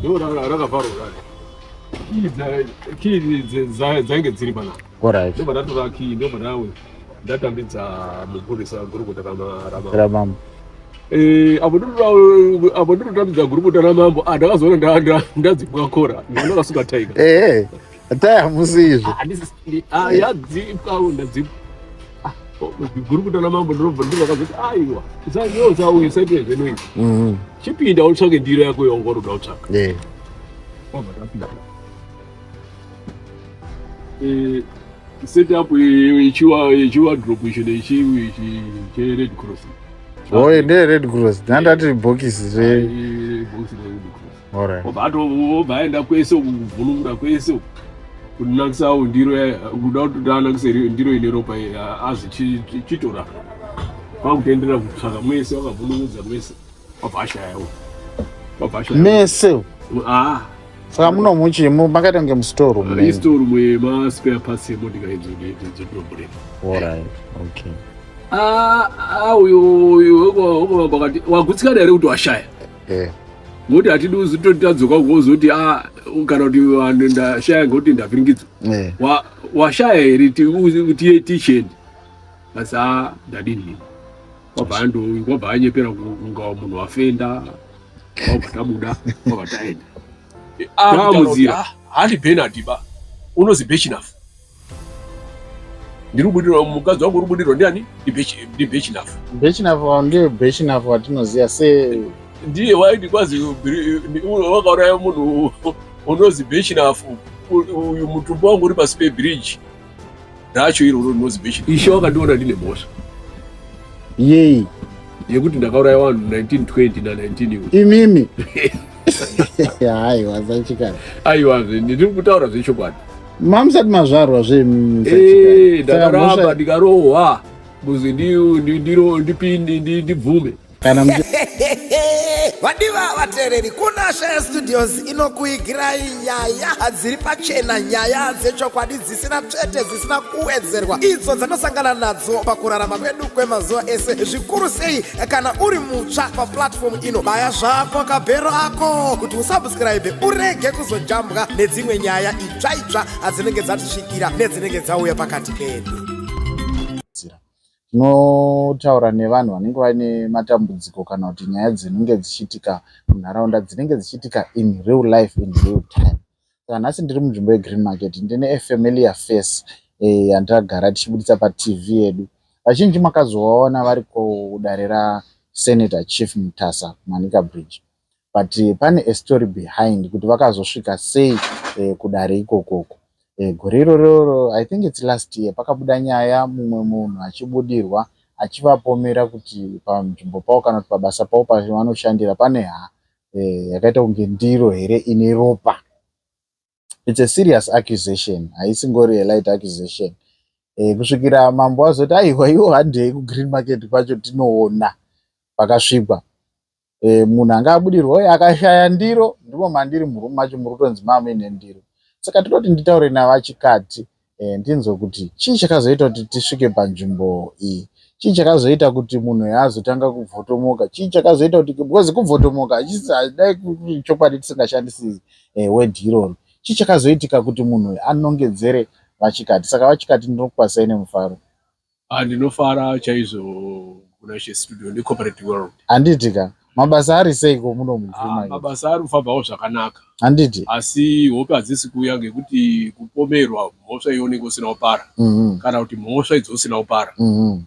Ndo rakavharwa kii dzainge dziri panapa. Alright. Ndobva ndatora kii ndobva ndawe ndatambidza mupurisa gurukota ramambo. Ramambo. Eh, apo apo ndinotambidza gurukota ramambo ah ndakazoona ndadzipwa kora ndakasuka taika. Eh, tai hamusi izvo. Ah, yadzipwa ndadzipwa. Ah, gurukota ramambo ndinobva ndinokazoti aiwa usauyu usaite zveno izvi. Chipinda utsvake ndiro yako yaunga unoda kutsvaka. Eh. Wabva tapinda. Eh, set up yechiwa yechiwardrobe icho nechi ichi che Red Cross. Oh, ndeye Red Cross. Ndandati bhokisi re. Bhokisi re Red Cross. Alright. Wabva ato wobva aenda kwese uku kuvhunungura kwese uku. Kunakisa ndiro kuda kuti anakise ndiro ine ropa azi chitora. Kwakutenderera kutsvaka mwese wakavhunungudza mwese. Wabva ashayawo. Wabva ashaya. Mese. Ah. Saka muno muchi makaita kunge mustore room. Istore room yema spare parts emotika idzo dzedomborera. Alright. Okay. Ah, ah uyu uyu wekwa pakati wagutsikana here kuti washaya? Eh. Ngokuti hatidi kuzototi tadzoka kuzoti ah kana kuti vanhu ndashaya ngokuti ndavhiringidzwa. Eh. Wa washaya here tichiende. Basi ah ndadini. Wabva ando wabva anyepera kunga munhu wafenda. Wabva tabuda, wabva taenda. Taamudzira. Handi Bernard ba. Unozi Bechinaf. Ndiri kubudirwa mukadzi wangu uri kubudirwa ndiani? Ndi Bechinaf. Bechinaf ndiye Bechinaf watinoziva se Ndiye waiti kwazi wakauraya munhu unozi Bechinaf. Uyu mutumbi wangu uri pasi pebridge. Racho iroro rinozi Bechinaf. Ishe wakandiona ndine mhosva yei yekuti ndakauraya vanhu 1920 na19 iwe. Imimi. Haiwa sachikari. Aiwa, ndiri kutaura zvechokwadi. Mamusati mazvarwa zveimimi. Eh, ndakaramba ndikarohwa kuzi ndipinde ndibvume. Kana Vadiwa vateereri, kuna Shaya Studios inokuigirai nyaya dziri pachena, nyaya dzechokwadi dzisina tsvete, dzisina kuwedzerwa, idzo dzanosangana nadzo pakurarama kwedu kwemazuva ese, zvikuru sei kana uri mutsva paplatform ino. Baya zvako kabhero ako kuti usubscribe, urege kuzojambwa nedzimwe nyaya itsva itsva dzinenge dzatisvikira nedzinenge dzauya pakati pedu. Tinotaura nevanhu vanenge vaine matambudziko kana kuti nyaya dzinenge dzichiitika munharaunda, dzinenge dzichiitika in real life, in real time. Saka nhasi ndiri munzvimbo yeGreen Market, ndine a familiar face yandagara tichibudisa paTV yedu. Vazhinji makazovaona vari kudare raSenator Chief Mutasa kuManica Bridge, but pane a story behind kuti vakazosvika sei kudare ikokoko. Gore irororo, I think it's last year, pakabuda nyaya mumwe munhu achibudirwa achivapomera kuti panzvimbo pavo kana kuti pabasa pavo pavanoshandira pane yakaita kunge ndiro here ine ropa. It's a serious accusation, haisingori a light accusation. Kusvikira mambo azoti aiwa, iwo handei kuGreen Market kwacho tinoona pakasvikwa. Munhu anga abudirwa uye akashaya ndiro, ndimo mandiri murumu macho muri kutonzi mamuine ndiro. Saka tinoti nditaure navachikati ndinzwe kuti chii chakazoita kuti tisvike panzvimbo iyi, chii chakazoita kuti munhu azotanga kubvotomoka, chii chakazoita kuti, because kubvotomoka dai chokwadi tisingashandisi word iroro, chii chakazoitika kuti munhu anongedzere vachikati. Saka vachikati, ndinokukwazisai nemufaro. Ah, ndinofara chaizvo kuna She Studio neCorporate World. Handiti ka? Mabasa ari seiko muno muGreen Ah, Market? Mabasa ari kufambawo zvakanaka. Handiti? Asi hope hadzisi kuuya ngekuti kupomerwa mhosva iyo unenge usina kupara kana kuti mhosva idzo usina kupara,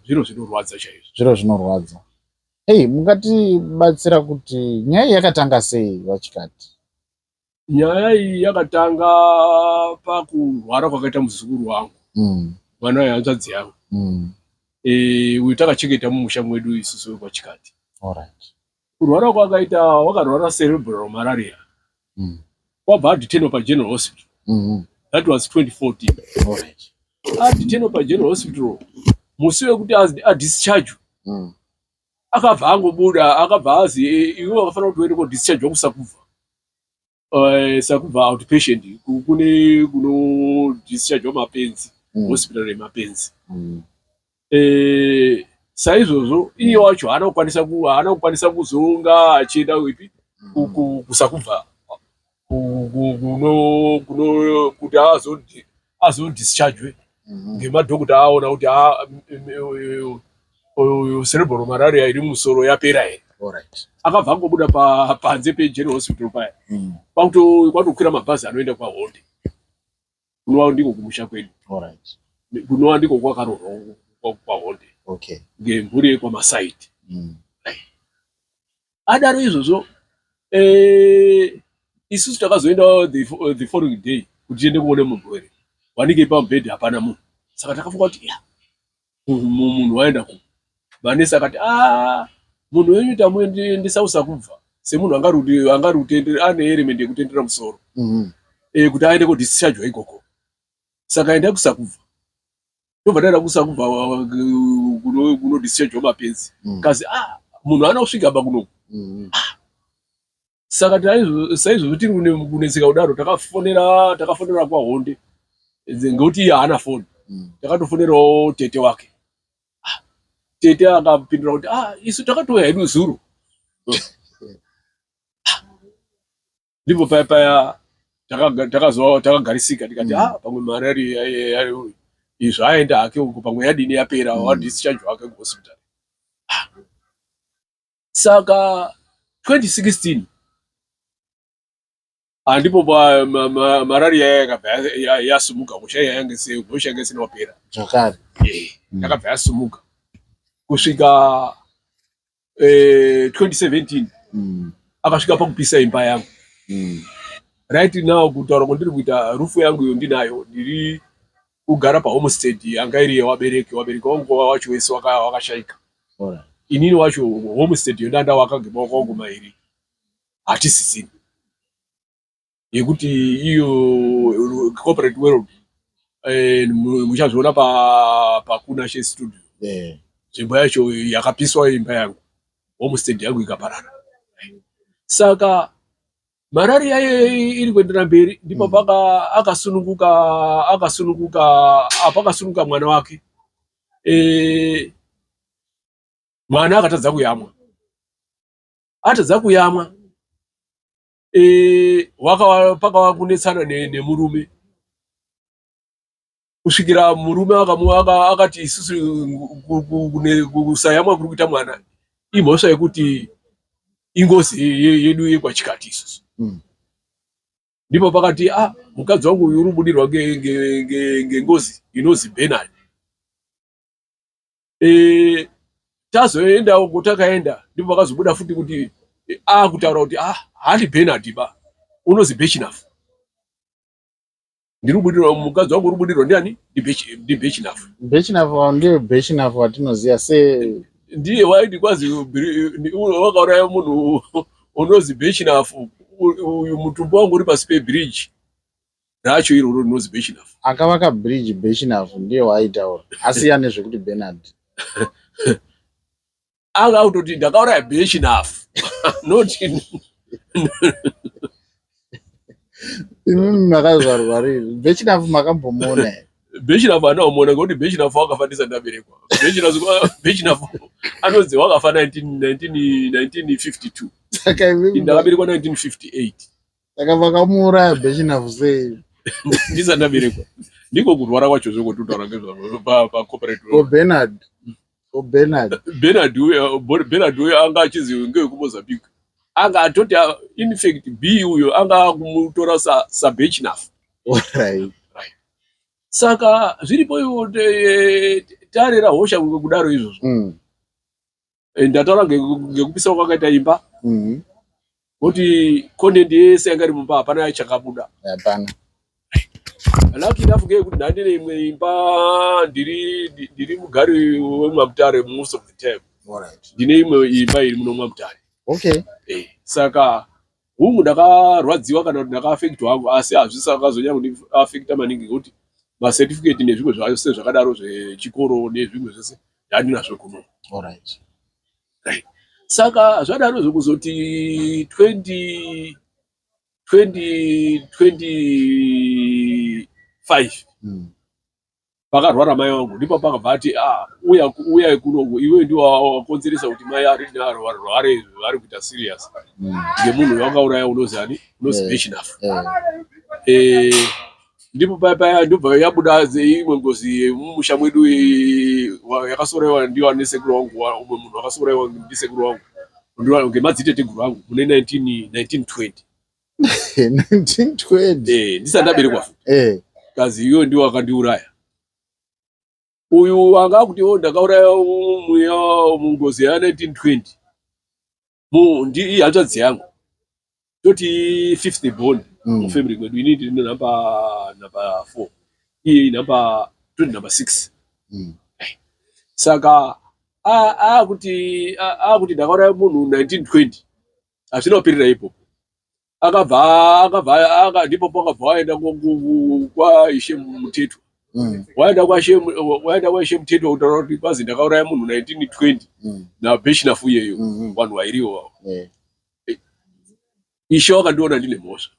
zviro zvinorwadza chaizvo. Zviro zvinorwadza. Hei, mungatibatsira kuti nyaya iyi yakatanga sei, vachikati? Nyaya iyi yakatanga pakurwara kwakaita muzukuru wangu, mwana wehanzvadzi yangu, uyu takachengeta mumusha mwedu isusu kwachikati. Kurwara kwakaita, wakarwara cerebral malaria, wabva adetainwa paGeneral Hospital. That was 2014. Adetainwa paGeneral Hospital, musi wekuti adischarge akabva angobuda, akabva azi iwe wakafanira kuti uende kodischargewa kuSakubva, Sakubva outpatient, kune kunodischargewa mapenzi, hospital remapenzi. Saizvozvo iye wacho haana kukwanisa kuzonga achienda ipi, kuSakubva. Kuti azodischargwe ngemadhokota aona kuti cerebral malaria iri mumusoro yapera here. Akabva angobuda panze peGeneral Hospital paya, kwatokwira mabhazi anoenda kwaHonde, kunova ndiko kumusha kwedu, kunova ndiko kwakaroorwa kwaHonde ngemhuri yekwaMasaiti. Adaro izvozvo, isusu takazoenda the following day kuti tiende kuone murwere. Wanike pamubhedhi hapana munhu. Saka takafunga kuti ya munhu waenda ku manesi akati, a munhu wenyu tamuendesa Usakubva semunhu angari kutendera, ane element yekutendera musoro, kuti aende kodischargwa ikoko. Saka endai kuSakubva. Tobva taenda kuSakubva kunodischargwa mapenzi. Kazi a munhu haana kusvika ba kunoku. Saka saizvozvo tiri kunetseka kudaro, takafonera kwaHonde ngekuti iye haana foni. Takatofonerawo tete wake. Ah, tete akapindura kuti, ah, isu takatouya hedu zuro. Ah, ndipo paya paya takagarisika tikati, ah, pamwe malaria izvo aenda hake uko, pamwe yadini, yapera, wadischarge wake kuhospital. Ah. Saka 2016 handipo malaria yakabva yasumuka. Hosha iya hosha yanga isina kupera. Zvakare. Yakabva yasumuka kusvika 2017. Akasvika pakupisa imba yangu. Right now, kutaura kwandiri kuita, roof yangu iyo ndinayo. Ndiri kugara pahomestead yanga iri yewabereki. Wabereki wangu wacho wese wakashaika. Inini wacho homestead yo ndandawaka ngemaoko angu mairi, hatisisini yekuti iyo corporate world, muchazviona paKunashe Studio. Nzvimbo yacho yakapiswa, imba yangu, homestead yangu ikaparara. Saka malaria iri kuendera mberi. Ndipo paka akasununguka apa akasununguka mwana wake. Mwana akatadza kuyamwa. Atadza kuyamwa, pakava kunetsana nemurume kusvikira murume akati, isusu kusayamwa kuri kuita mwana imhosva yekuti ingozi yedu yekwaChikati isusu. Ndipo pakati, ah, mukadzi wangu uyu uri kubudirwa ngengozi inozi Bernard. Tazoenda uko takaenda, ndipo pakazobuda futi kuti akutaura kuti, ah, handi Bernard ba, unozi Bechinaf. Ndiri kubudirwa, mukadzi wangu uri kubudirwa ndiani? NdiBechinaf. Bechinaf ndiye Bechinaf watinoziva se Ndiye waiti kwazi wakauraya munhu unozi Bechinaf. Uyu mutumbi wangu uri pasi pebridge racho iroro rinozi Bechinaf. Akavaka bridge Bechinaf ndiye waaitaura, asiya nezvekuti Bernard. Anga kutoti ndakauraya Bechinaf, not Imimi makazvarwa rini? Bechinaf makambomuona here? Bechinaf anaomuona ngekuti Bechinaf wakafa ndisati ndaberekwa. Bechinaf anonzi wakafa 19 1952. Saka imimi Ndakaberekwa 1958. Saka vakamuuraya Bechinaf sei? Ndisati ndaberekwa. Ndiko kurwara kwacho zvekututaura ngezvazvo pacorporate. Ko Bernard, ko Bernard? Bernard uyo, Bernard uyo anga achizi ngewekuMozambique. Anga atoti, in fact, B uyo anga akumutora saBechinaf. Saka zviripo iwo tarera hosha kudaro izvozvo. Ndataura ngekupisa kwakaita imba, kuti content yese yanga iri mumba hapana chakabuda. Hapana. Lucky enough ngeyekuti ndandine imwe imba. Ndiri mugari wemwaMutare most of the time. Ndine imwe imba iri muno mwaMutare. Saka hungu ndakarwadziwa kana kuti ndakaafektwa hangu, asi hazvisakazonyanya kundiafekta maningi ngekuti macertificate nezvimwe zvose zvakadaro zvechikoro nezvimwe zvese ndandinazvo kuno. Saka zvadaro zvekuzoti 20 2025. Pakarwara mai vangu ndipo pakabva ati, "Ah, uya, uya kunoku iwe, ndiwo wakonzeresa kuti mai ari arware, vari kuita serious ngemunhu wakauraya unozi ani, unozi Beshnaf." Ndipo paya ndobva yabuda imwe ngozi yemumusha mwedu yakasorewa ndiyo nesekuru wangu, umwe munhu akasorewa ndisekuru wangu ngemadziteteguru angu mune 1920. 1920? Ndisati ndaberekwa futi. Kazi iwo ndiwo akandiuraya. Uyu anga akuti o ndakauraya mweya mungozi ya 1920 ndi ihanzvadzi yangu, toti fifth born mufamily mwedu. Ini ndiri number 4, iye number, toti number 6. Saka akuti ndakauraya munhu 1920, hazvina kuperera ipopo. Akabva ndipo pakabva waenda kwaIshe Mutetwa. Waenda kwaIshe Mutetwa kutaura kuti kwazi ndakauraya munhu 1920 naBheshinafu iyeyo. Vanhu vairiwo. Ishe wakandiona ndine mhosva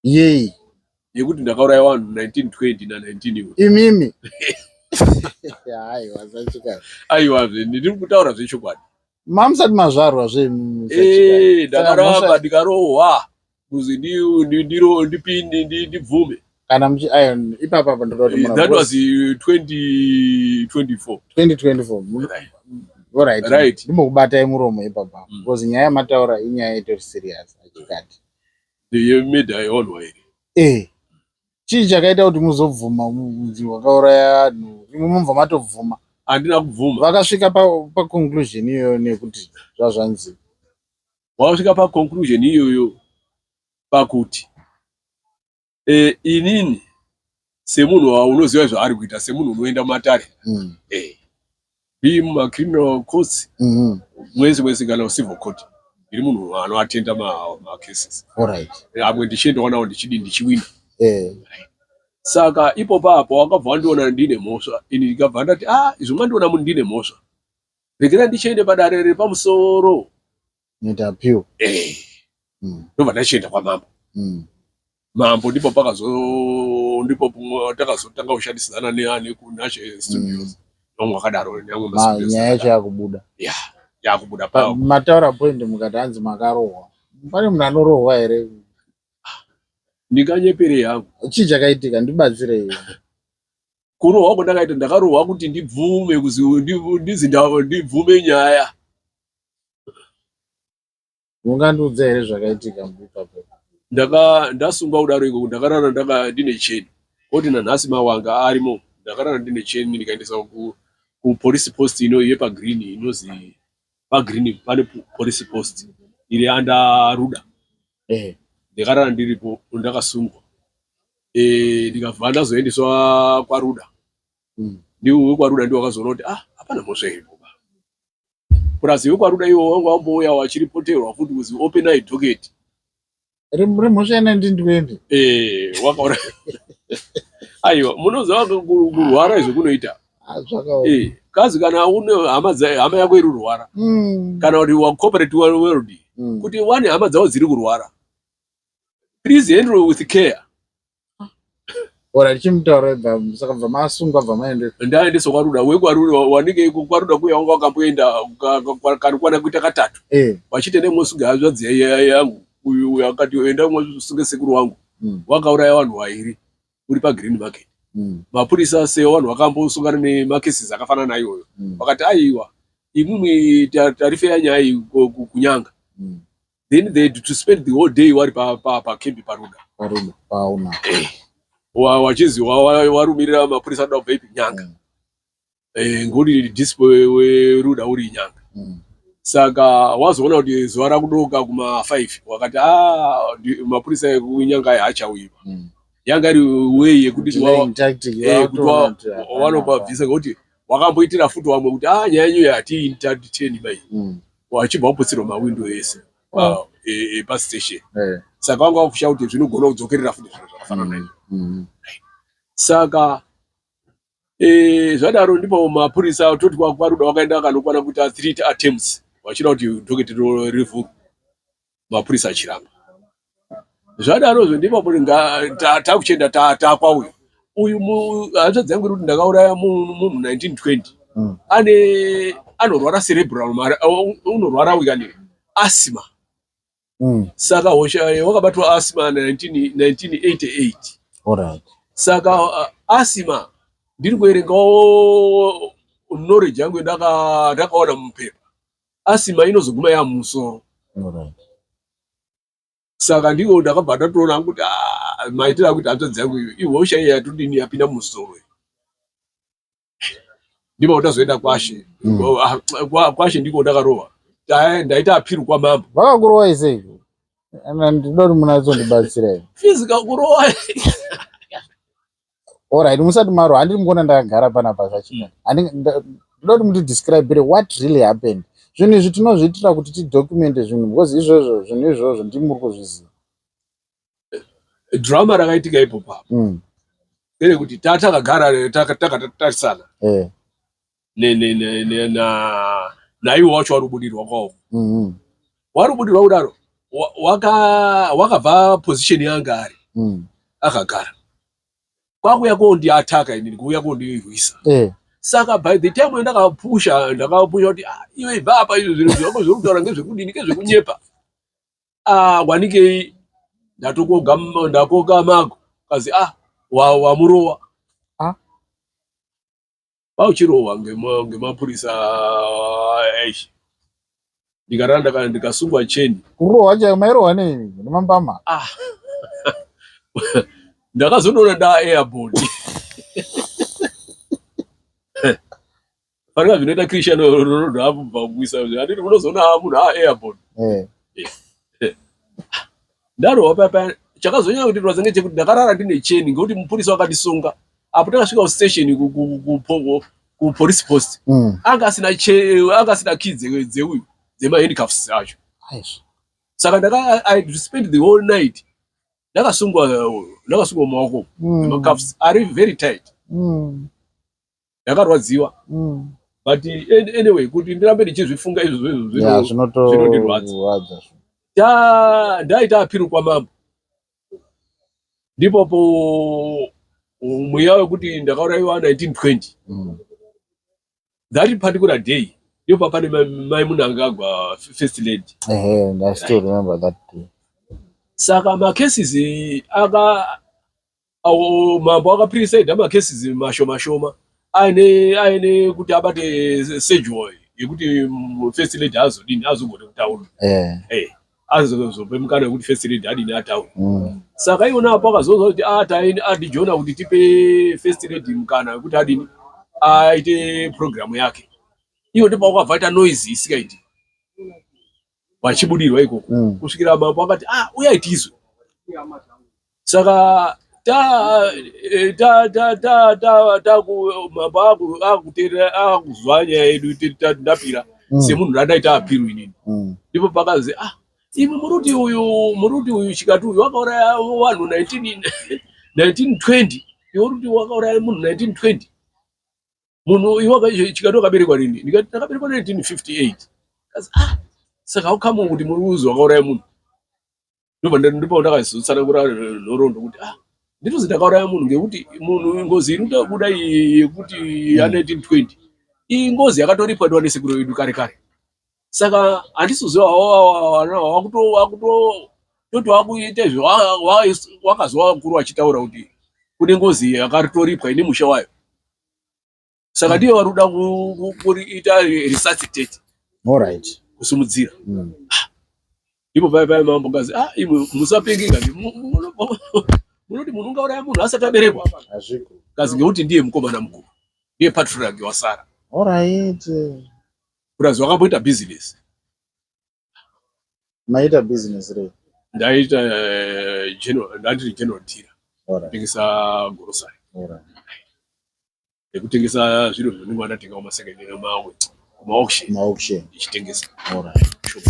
Yei? yekuti ndakauraya vanhu 1920 na19 iwe. Imimi? Aiwa, sachikari. Aiwazve, ndiri kutaura zvechokwadi. Mamusati mazvarwa zveimimi? Ndakaramba, ndikarohwa kuzi ndipinde ndibvume. Kana muchi, aiwa, ipapa apa ndoda kuti That was 2024. 2024, alright. Right. Ndimbokubatai muromo ipapa because nyaya yamataura inyaya itori serious, achikati. Yemurder yevanhu vairi. Chii chakaita kuti muzobvuma kuti wakauraya vanhu? Imwe mubva matobvuma? Handina kubvuma. Vakasvika paconclusion iyoyo nekuti zvazvanzi? Wakasvika paconclusion iyoyo pakuti inini semunhu unoziva zvaari kuita, semunhu unoenda mumatare, be mumacriminal courts, mwese mwese, kana civil court, ndiri munhu anoatenda macases. Amwe ndichiendawo nawo, ndichidi ndichiwina. Saka ipopo apo wakabva wandiona ndine mhosva. Ini ndikabva ndati, "Ah, izvo mwandiona munhu ndine mhosva, regera ndichiende padare repamusoro." Noita appeal. Ndobva ndachienda kwamambo. Mambo ndipo pakazo ndipo pumwe takazotanga kushandisana neane kuNashe Studios, vamwe vakadaro, neamwe mastudios. Nyaya yacho yakubuda. Ya, yakubuda pa Mataura point, mukati hanzi makarohwa. Pane munhu anorohwa here? Ndinganyepere yangu? Chii chakaitika? Ndibatsirei. Kurohwa kwandakaita, ndakarohwa kuti ndibvume kuzi ndizi ndibvume nyaya. Ungandiudza here zvakaitika ipapo? Ndasungwa kudaro ikoko, ndakarara ndaka ndine cheni oti nanhasi mawanga arimo. Ndakarara ndine cheni, ndikaendesa kupolice post ino yepagreen, inozi pagreen pane police post iri under Ruda. Ndakarara ndiripo ndakasungwa. Ndikabva ndazoendeswa kwaRuda. Ndiwo wekwaRuda ndiwo wakazoona kuti, ah, hapana mhosva iripo ba. Plus wekwaRuda iwo wanga wambouya wachiripoterwa futi kuzi open docket. Remhosva ye1920? Wakaona, aiwa, munoziva kurwara izvo kunoita. Zvakaoma. Kazi kana une hama yako iri kurwara kana kuti wacorporate world kuti wane hama dzavo dziri kurwara, please handle with care. Ora tichimutaura bva, saka bva masungwa, bva maende? Ndaendeswa kwaRuda. WekwaRuda wanenge kwaRuda kuya wanga wakamboenda kanokwana kuita katatu vachiti ende mosunga hanzvadzi yangu. Uyu akati enda mosunge sekuru wangu wakauraya vanhu vairi uri pagreen market. Mapurisa sevanhu vakambosungana nemacases akafanana naiyoyo vakati, "Aiwa, imwimwi tarifeya nyaya iyi kuNyanga." Then they had to spend the whole day vari pakembi paRuda. PaRuda pauna. Wachizi warumirira mapurisa anoda kubva ipi? Nyanga. Ngoti dispo weRuda uri Nyanga. Saka wazoona kuti zuva rakudoka kuma5, wakati, "Ah, mapurisa ekuNyanga aya achauyiwa." Yanga iri way yekuti Delaying tactic. Kuti vakutoona kuti hapana. Vanobabvisa ngekuti wakamboitira futi vamwe kuti, "Ah, nyaya yenyu hatiiteni mai." Wachibva waputsirwa mawindo ese epastation. Saka vanga vakusha kuti zvinogona kudzokerera futi zviro zvakafanana naizvo. Saka zvadaro ndipo mapurisa toti kwaRuda wakaenda akanokwana kuita three attempts vachida kuti docket rivhurwe, mapurisa achiramba. Zvadarozvo ndipo takuchienda takwauyo. Uyu hanzvadzi yangu iri kuti ndakauraya munhu 1920. Ane anorwara cerebral, unorwara wikani asthma. Saka hosha wakabatwa asthma 1988. Saka asthma ndiri kuverengawo knowledge yangu ndakaona mupepa. Asthma inozoguma yamusoro. Saka ndiko ndakabva ndatoona hangu kuti ah, maitiro akuti hanzvadzi yangu iyo ihosha iya yatodini yapinda mumusoro iyi. Ndipo ndazoenda kwashe. Ah, kwashe ndiko ndakarohwa. Ndaita appeal kwamambo. Vakakurowai sei? Ndinoda kuti munatsondibatsira. Physical kurohwa. Alright, musati maro, handiri mukuona ndakagara panapa zvachida. Ndinoda kuti mutidescribire what really happened. Zvinhu izvi tinozviitira kuti tidocumente zvinhu because izvozvo zvinhu izvozvo ndimi muri kuzviziva. Drama rakaitika ipo papo. Nderekuti takagara takatarisana. Ne ne ne ne na naiwo wacho wari kubudirwa kwawo. Wari kubudirwa kudaro wakabva position yanga ari. Akagara. Kwakuya kondiataka inini, kuuya kondirwisa. Saka by the time ndakapusha ndakapusha kuti ah, iwe ibva apa, izvo zvinhu zvako zviri kutaura ngezvekudini, ngezvekunyepa. Ah, wanikei ndatokoga ndakoka mago kazi ah wamurowa. Ah. Pauchirohwa ngemapurisa eish. Ndikarara ndikasungwa cheni. Kurohwa chaiyo mairohwa nei nemambama? Ah. Ndakazonoona nda airborne. Fanika zvinoita Cristiano Ronaldo abva kuisa handiti unozoona munhu a airborne. Ndarohwa paya chakazonyanya kundirwadza ngechekuti ndakarara ndine cheni ngekuti mupurisa wakandisunga. Apo takasvika kustation kupolice post. Anga asina anga asina key dzeuyu dzemahandcuffs acho. Aizvo. Saka ndaka I spent the whole night ndakasungwa mumaoko nemacuffs ari very tight. Ndakarwadziwa. But anyway kuti ndirambe ndichizvifunga izvozvo izvo zvinondirwadza. Zvinotorwadza. Ndaita appeal kwamambo. Ndipo po mweya wekuti ndakaurayiwa 1920. That particular day ndipo pane mai Mnangagwa, first lady. Ehe, I still remember that day. Saka macases aka awo mambo akapresida macases mashoma shoma aine kuti abate schedule yekuti first lady azodini azogone kutaura. Azozope mukana wekuti first lady adini ataure. Saka iwona apo akazozwa kuti ah, taini adijona kuti tipe first lady mukana wekuti adini aite program yake. Iyo ndipo wakabva aita noise isikaiti vachibudirwa ikoko kusvikira mambo akati ah, uyai tizwe. Saka ta ta ta ta ta ta ku mambo akuteerera akuzwa nyaya yedu ndapira semunhu randaita appeal inini. Ndipo pakazi ah, imi muruti uyu muruti uyu chikati uyu wakauraya vanhu 19 1920, iwe uruti wakauraya munhu 1920, munhu iwe chikati wakaberekwa rini? Ndikati ndakaberekwa 1958. Kazi ah, saka how come kuti muri uzi wakauraya munhu? Ndobva ndipo ndakazotsanangura nhoroondo kuti ah, nditozi ndakauraya munhu ngekuti munhu ngozi iri kubuda iyi yekuti ya 1920 iyi ngozi yakatoripwa ndiwa nesekuru vedu kare kare. Saka handisiziva toti wakuita izvo wakazwa vakuru vachitaura kuti kune ngozi yakatoripwa ine musha wayo. Saka ndiyo vari kuda kuriita resuscitate. Kusimudzira. Ndipo paya paya mambo ngazi ah, imwe musapengeka, munoti munhu ungauraya munhu asati aberekwa? Hazviko. Kazi ngekuti ndiye mukomana mukuru, ndiye patriarch wasara. Kurazi wakamboita business. Maita business rei? Ndaita general, ndandiri general dealer. Kutengesa grocery. Nekutengesa zviro zvinenge vandatenga kumasecond mamwe kumaauction. Maauction. Ndichitengesa. Shop.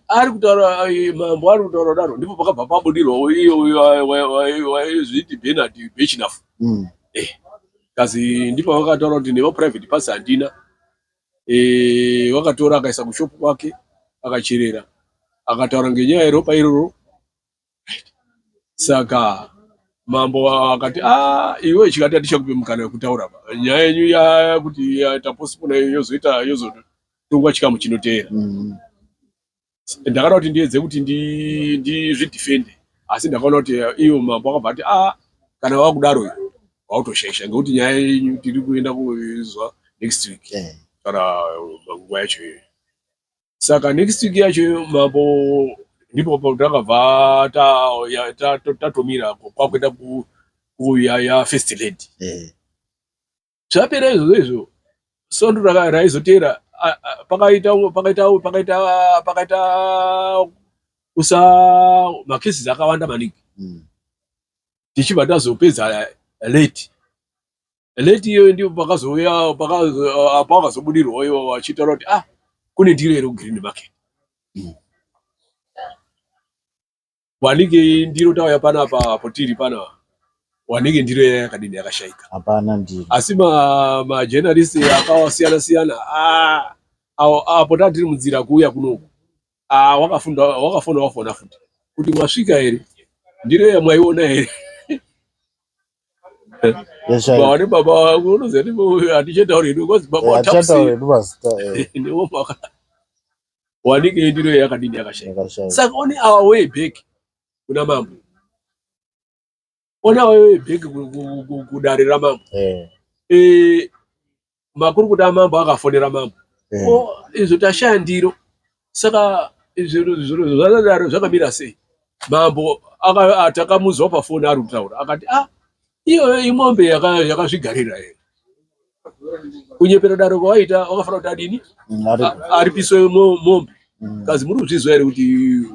Ari kutaura mambo ari kutaura kudaro ndipo pakabva pabudirwa iyo waizviti Bernard Bechinafu. Kazi ndipo vakataura kuti nema private parts handina. Wakatora akaisa kushop kwake akacherera akataura ngenyaya yeropa iroro. Saka Mambo akati ah, iwe chikati atichakupe mukana wekutaura pa nyaya yenyu yakuti taposipona yozoita yozotongwa chikamu chinoteera. Ndakada kuti ndiedze kuti ndizvidhifende asi ndakaona kuti iyo mambo akabva ati ah, kana wakudaro iyo wautoshaisha ngekuti nyaya yenyu tiri kuenda kuizwa next week kana nguva yacho iyoyo. Saka next week yacho mambo ndipo patakabva tatomira kwakuenda kuya ya first lady. Zvapera izvozvo izvo sondo raizoteera pakaita pakaita pakaita pakaita kusa macases akawanda maningi. Tichibva tazopedza late. Late iyoyo ndipo pakazouya pakazobudirwa ivo vachitaura kuti ah kune ndiro iri kugreen market. Wanike ndiro tauya panapa apo tiri panapa wanike ndiro iya yakadini yakashaika. Hapana ndiro. Asi majournalist akasiyana siyana ah apo tatiri munzira kuuya kunoku ah wakafunda wakafona wafona futi kuti mwasvika here ndiro iya mwaiona here. Baba baba wangu unoziva kuti hatichatauri hedu because baba Hatichatauri hedu mazita. Ndiwo wanike ndiro yakadini yakashaika. Saka on our way back kuna mambo, on our way back kudare ramambo, makurukuta amambo akafonera mambo, izvo tashaya ndiro, saka zviro zvakadaro zvakamira sei? Mambo takamuzwa pafoni ari kutaura akati ah iyoyo imombe yakazvigarira here? Kunyepera daro kwawaita wakafanira kuti adini aripiswe mombe. Kazi muri kuzvizwa here kuti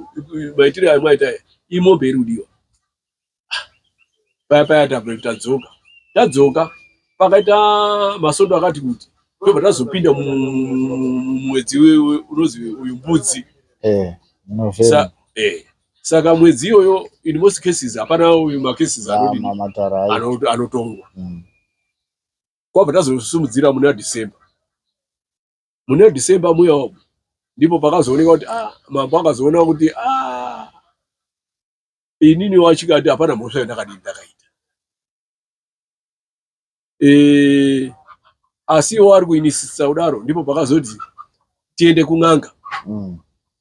maitire amwaita imombe iri kudiwa? Paya paya tadzoka tadzoka pakaita masondo akati kuti ndobva tazopinda mumwedzi unozi uyu mbudzi. Saka mwedzi iyoyo in most cases hapana uyu macases anotongwa. Kwabva tazosimudzira muna December. Muna December muya umu ndipo pakazooneka kuti ah mambo akazoona kuti ah inini wachikati hapana mhosva yandakadini ndakaita. Asi iwo ari kuinisisa kudaro ndipo pakazoti tiende kun'anga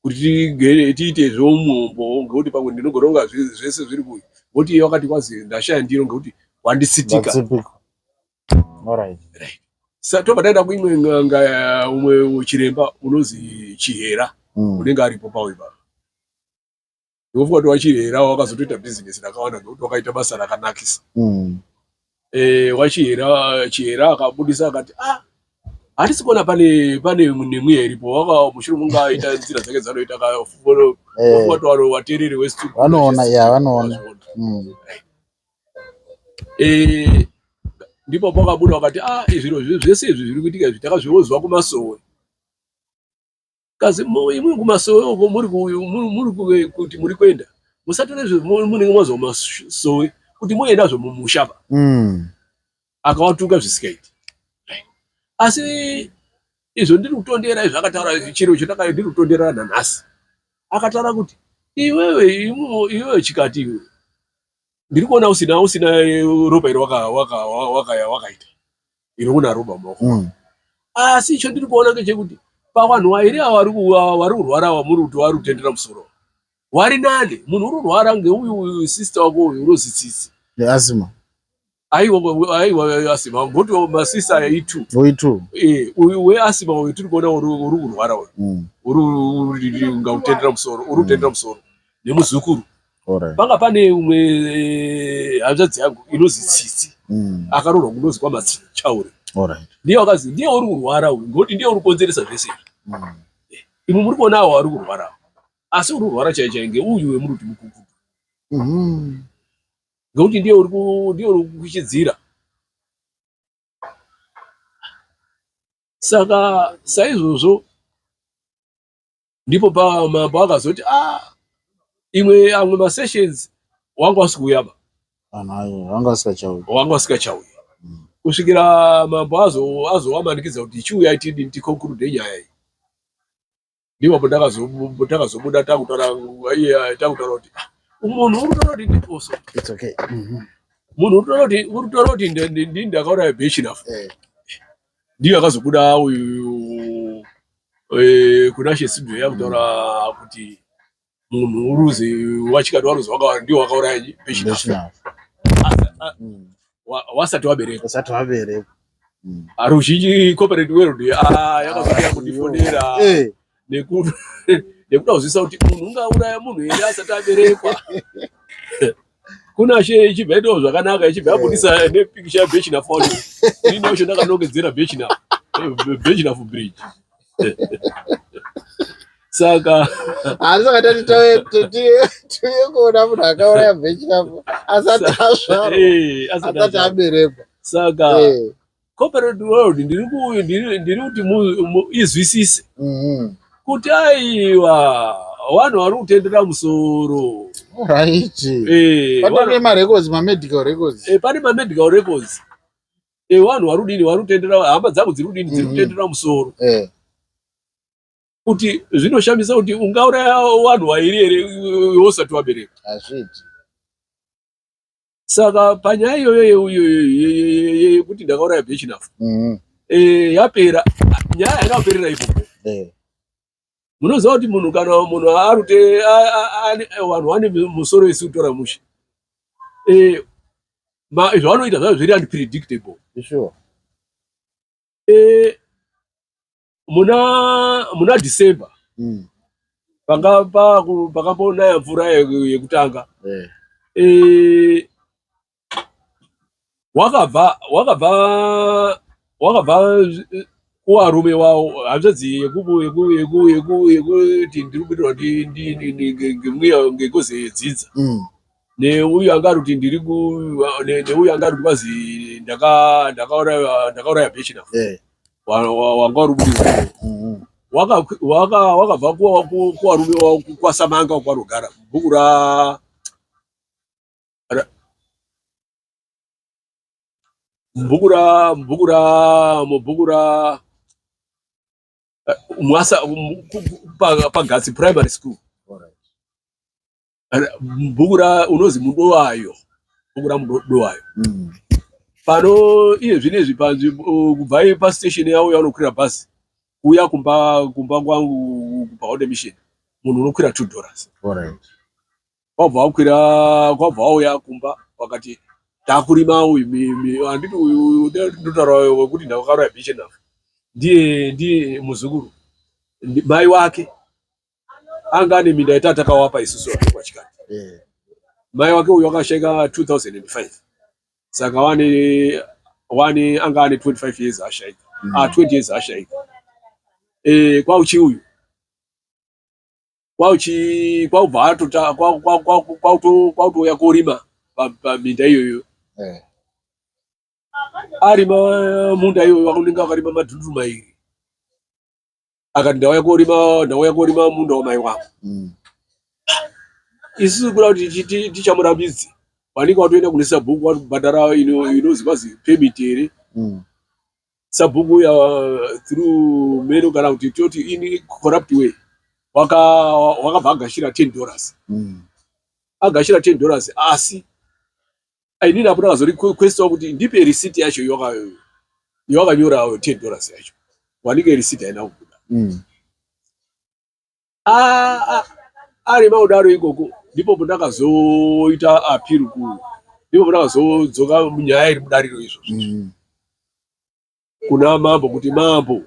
kuti tiite zveumombo ngekuti pamwe ndinogona kunga zvese zviri kuyi ngekuti iye wakati kwazi ndashaya ndiro ngekuti wandisitika. Right. Tobva taenda kuimwe n'anga umwe chiremba unozi Chihera unenge aripo pawo ipapo. Ndinofunga kuti waChihera wakazotoita bhizinesi rakawanda ngekuti wakaita basa rakanakisa. WaChihera Chihera akabudisa akati ah handisi kuona pane pane nemweya iripo waka mushure munge aita nzira dzake dzanoita akafunga kuti watereri westudio vanoona ya vanoona. Ndipo pakabuda wakati ah zviro zvese izvi zviri kuitika izvi takazviozwa kumasowe. Kazi imwe kumasowe uko muri kuti muri kuenda musatore munenge mwazwa kumasowe kuti muendazvo mumusha pa. Akawatuka zvisikaiti. Asi izvo ndiri kutondera izvo akataura chiro chataka ndiri kutondera nanhasi. Akataura kuti iwewe iwewe chikati iwe ndiri kuona usina usina ropa iri wakaita iri una ropa mumaoko. Asi icho ndiri kuona ngechekuti pavanhu vairi ava vari kurwara ava muri kuti vari kutendera musoro wari nani munhu uri kurwara ngeuyu sister wako uyu unozi Tsitsi. Asima. Aiwa aiwa asima ngoti masista aya itu. Oitu. Uyu weasima uyu tiri kuona uri kurwara uyu. Uri ngautendera musoro, uri kutendera musoro nemuzukuru. Panga pane umwe hanzvadzi yangu inozi Tsitsi. Akaroorwa kunozi kwaMachaure. Ndiye wakazi ndiye uri kurwara uyu ngekuti ndiye uri kukonzeresa zvese izvi. Imwe muri kuona awo ari kurwara. Asi uri kurwara chai chai ngeuyu wemuri kuti mukukutu. Ngekuti ndiye uri ndiye uri kuchidzira. Saka saizvozvo ndipo mambo akazoti ah imwe amwe masessions wanga usikuuya ba. Wanga usikachauyi. Wanga usikachauyi. Kusvikira mambo azowamanikidza kuti chiuyai tidini ticonclude nyaya iyi. Ndipo takazobuda takutaura iye takutaura kuti munhu uri kutaura kuti ndiposo. It's okay. Munhu uri kutoona kuti ndini ndakauraya Bechinafu. Ndiyo akazobuda uyu Kunashe Studio yakutaura kuti munhu uruzi wachikati waruzi ndiwo wakauraya Bechinafu. Wasati waberekwa. Usati waberekwa. Ruzhinji corporate world yakazouya kundifonera nekuda kuzivisa kuti munhu ungauraya munhu here asati aberekwa. Kunashe ichibva itawo zvakanaka, ichibva yabudisa nepikicha yaBechinafu wacho. Ini wacho ndakanongedzera Bechinafu bridge. Saka Asi saka tati tauye kuona munhu akauraya Bechinafu asati azvarwa, asati aberekwa. Saka corporate world ndiri kuti izwisise kuti aiwa, vanhu vari kutendera musoro. Right. Pane marecords, mamedical records. Pane mamedical records evanhu vari kudini, vari kutendera, hama dzangu dziri kudini, dziri kutendera musoro. Kuti zvinoshamisa kuti ungauraya vanhu vairi here usati wabereka? Hazviiti. Saka panyaya iyoyo yekuti ndakauraya Bechinafu, yapera nyaya, haina kuperera ipopo. Munoziva kuti munhu, kana munhu arute, vanhu vane musoro isi kutora mushe, zvavanoita zvavo zviri unpredictable. Muna December panga pakambonaya mvura yekutanga, wakabva kuvarume wavo, hanzvadzi yekuti ndiri kubudirwa ngemweya ngengozi yedzinza, neuyu anga ari kuti ndiri neuyu anga ari kuti kwazi ndakauraya Bechinafu, wanga uri kubudirwa, wakabva kuvarume wavo kwaSamanga kwanogara bhuku ra mubhuku ra mubhuku ra mubhuku ra Mwasa paGatsi Primary School, bhuku ra unozi Mudowayo, bhuku raMudowayo. Pano iye zvinezvi panzvimbo kubva pastation yavo yavanokwira bhazi kuuya kumba kwangu paHonde Mission, munhu unokwira $2. Wabva wakwira, kwabva wauya kumba, wakati takurima uyu. Handiti uyu ndotaura wekuti ndakauraya Bechinafu ndiye muzukuru, mai wake anga ane minda yatatakawapa isusu kwachikati. Mai wake uyu wakashaika 2005, saka wane anga ane 25 years ashaika, 20 years ashaika. Kwauchi uyu kwauchi kwaubva atota kwautouya korima paminda iyoyo. Arima munda iyoyo, wakunenge wakarima madhunduru mairi, akati ndauya korima munda wamai wangu. Isusu kuda kuti tichamurambidze, vanenge vatoenda kune sabhuku, vatobhadhara inozi kwazi permit here. Sabhuku uya through meno kana kuti toti in corrupt way wakabva agashira $10. Agashira $10, asi inini apo ndakazorikwestawo kuti ndipe receipt yacho yawakanyora $10 yacho, wanike receipt haina kubuda. Arima kudaro ikoko, ndipo pandakazoita appeal ku ndipo pandakazodzoka munyaya iri mudariro izvozvo kuna mambo kuti, "Mambo,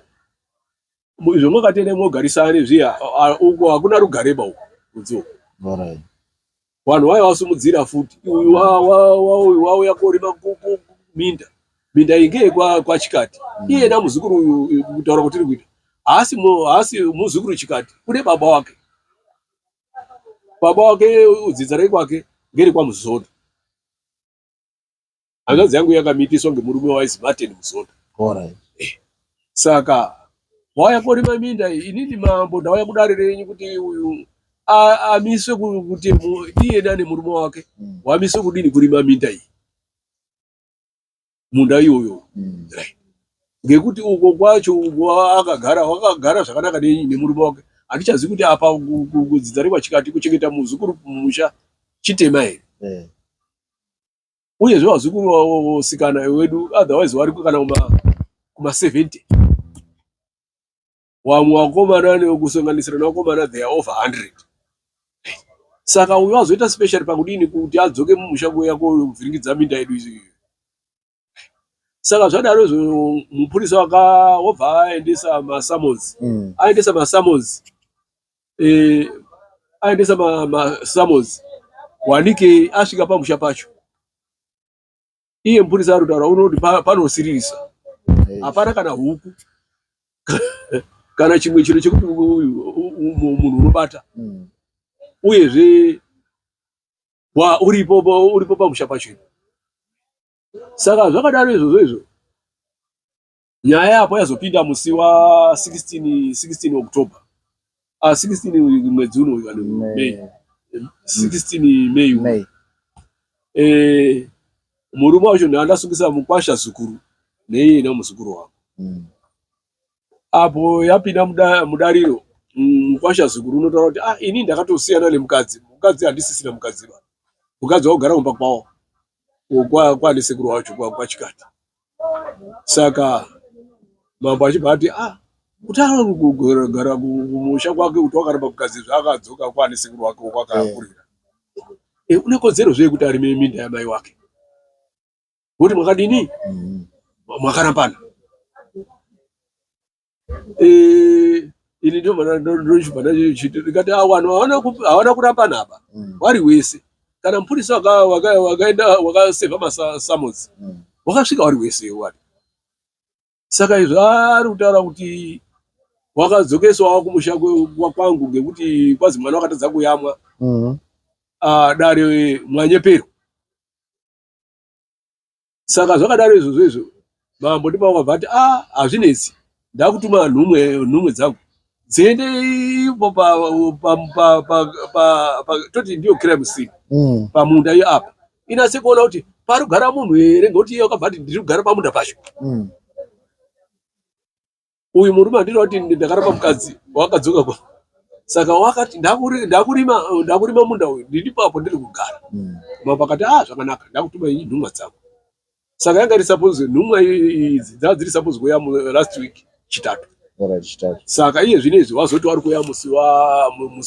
izvo mwakatende mwogarisane zviya, uko hakuna rugareba uko kunze uko." Vanhu vaiva vasumudzira futi uyu uyu wauya korima minda, minda iyi ngeyekwachikati. Iyena muzukuru uyu, kutaura kwatiri kuita, haasi muzukuru chikati kune baba wake. Baba wake dzinza rekwake ngerekwaMuzondo. Hanzvadzi yangu yakamitiswa ngemurume waizi Martin Muzondo. Saka wauya korima minda iyi, inini mambo ndauya kudare renyu kuti uyu amiswe kuti iyena nemurume wake wamiswe kudini kurima minda iyi, munda iyoyo. Right. Ngekuti uko kwacho uko akagara, wakagara zvakanaka nemurume wake. Handichazivi kuti apa kudzinza rekwachikati kuchengeta muzukuru mumusha chitema here. Uyezve vazukuru vasikana wedu otherwise vari kana kuma 70. Vamwe vakomana kusanganisira nevakomana they are over 100. Saka uyu azoita special pakudini kuti adzoke mumusha kuuya kovhiringidza minda yedu izvi. Saka zvadaro izvo mupurisa wobva aendesa masummons. Aendesa masummons. Aendesa masummons. Wanike asvika pamusha pacho. Iye mupurisa ari kutaura unoti panosiririsa. Hapana kana huku. Kana chimwe chiro chekuti munhu unobata. Uyezve uripo pamusha pacho. Saka zvakadaro izvozvo izvo nyaya yapo yazopinda musi wa 16 October. 16 mwedzi uno uyu, May. 16 May. May. Murume wacho ndandasungisa mukwasha zukuru neiye nemuzukuru wangu. Apo yapinda mudariro, mukwasha zukuru unotaura kuti ini ndakatosiyana nemukadzi. Mukadzi handisisina mukadzi ba. Mukadzi wakugara kumba kwawo. Kwane sekuru wacho kwaChikati. Saka mambo achibva ati kuti anogara kumusha kwake kuti wakaramba mukadzi zvaakadzoka kwane sekuru wake kwakakurira. Une kodzero zve yekuti arime minda yamai wake. Kuti mwakadini? Mwakarambana. Ini ndochibva ndikati vanhu hawana kurambana apa. Vari wese. Kana mupurisa wakaenda wakasevha masummons. Wakasvika vari wese wari. Saka izvo ari kutaura kuti wakadzokeswa kumusha kwangu ngekuti kwazi mwana wakatadza kuyamwa. Dare mwanyepero. Saka zvakadaro izvozvo izvo mambo ndipo wakabva ati hazvinetsi, ndakutuma nhumwe dzangu dziende ipo toti ndiyo crime scene pamunda iyo apa inase kuona kuti parikugara munhu here, ngekuti iye wakabva ati ndiri kugara pamunda pacho. Uyu murume andinoda kuti ndakaramba mukadzi wakadzoka kwa. Saka wakati ndakurima munda uyu, ndiripo apo ndiri kugara. Mambo akati zvakanaka, ndakutuma nhumwa dzangu. Saka yanga iri suppose nhumwa idzi dzanga dziri suppose kuuya last week Chitatu. Chitatu. Saka iye zvinezvi wazoti wari kuuya musi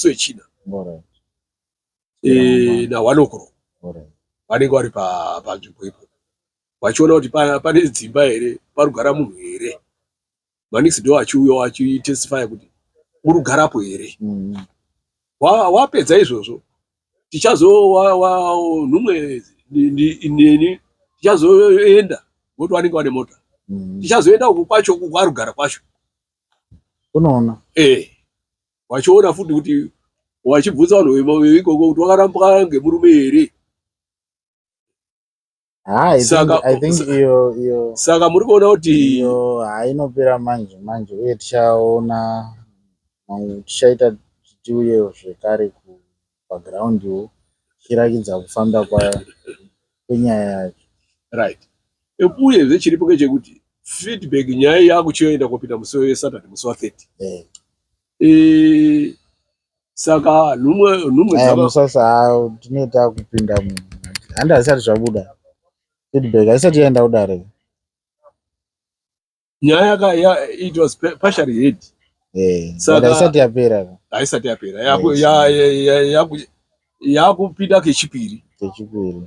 weChina. Na 1 o'clock. Vanenge vari panzvimbo ipo. Vachiona kuti pane dzimba here, parikugara munhu here. Manix ndo achiuya achitestify kuti uri kugarapo here. Wapedza izvozvo tichazo nhumwe neni tichazoenda ngokuti vanenge vane mota. Tichazoenda uku kwacho uku kwaari kugara kwacho. Unoona. Vachiona futi kuti wachibvunza vanhu veikoko kuti wakarambwa ngemurume here. I think iyo Saka muri kuona kuti iyo hainopera manje manje, uye tichaona tichaita tiuye zvekare pagroundiwo tichirakidza kufamba kwenyaya yacho. Right. Uyezve chiripo ngechekuti feedback nyaya yakuchienda kopinda musi weSaturday musi wa30. Saka nhumwe Musasa tinoita kupinda handi hazisati zvabuda feedback haisati yaenda kudare. Nyaya it was partially heard. Saka haisati yapera. Haisati yapera. Yakupinda kechipiri. Kechipiri.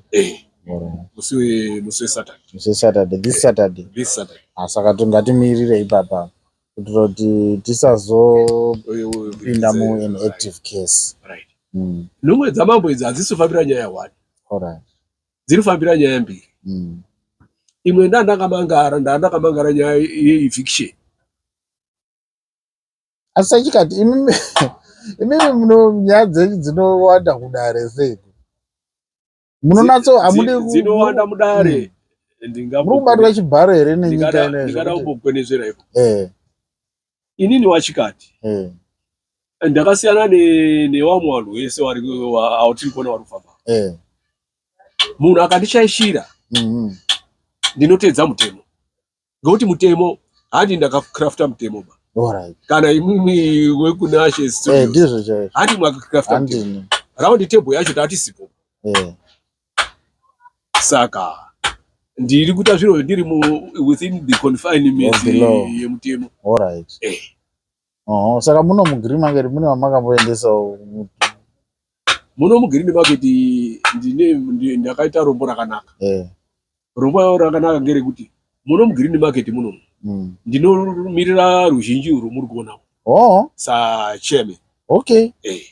Musi weSaturday. Musi weSaturday, this Saturday. This Saturday. Saka ngatimirire ipapa kuitira kuti tisazopinda mu an active case. Right. Nhumwe dzamambo idzi hadzisi kufambira nyaya 1. Dziri kufambira nyaya mbiri. Imwe ndandakamangara nyaya yeeviction. Asi achikati imimi muno nyaya dzenyu dzinowanda kudare sei? Munonatso hamudi dzinowanda mudare. Muri kubatwa chibharo here nenyika ino? Ndingada kumbokwenezvera ipo. Inini wachikati. Ndakasiyana nevamwe vanhu vese vari kuona vari kufamba. Munhu akandishaishira ndinoteedza mutemo. Ngekuti mutemo handi ndakakrafta mutemo ba. Kana imimi wekuNashe Studios. Handi mwakakrafta mutemo. Round table yacho tatisipo. Saka ndiri kuita zviro ndiri within the confinement Of the law. yemutemo. Alright. Eh. Oh, saka muno mugreen market mune vamakamboendesawo? Muno mugreen market ndine ndakaita rombo rakanaka. Rombo rakanaka ngerekuti muno mugreen market muno ndinomirira ruzhinji urwu muri kuona sachairman. Eh.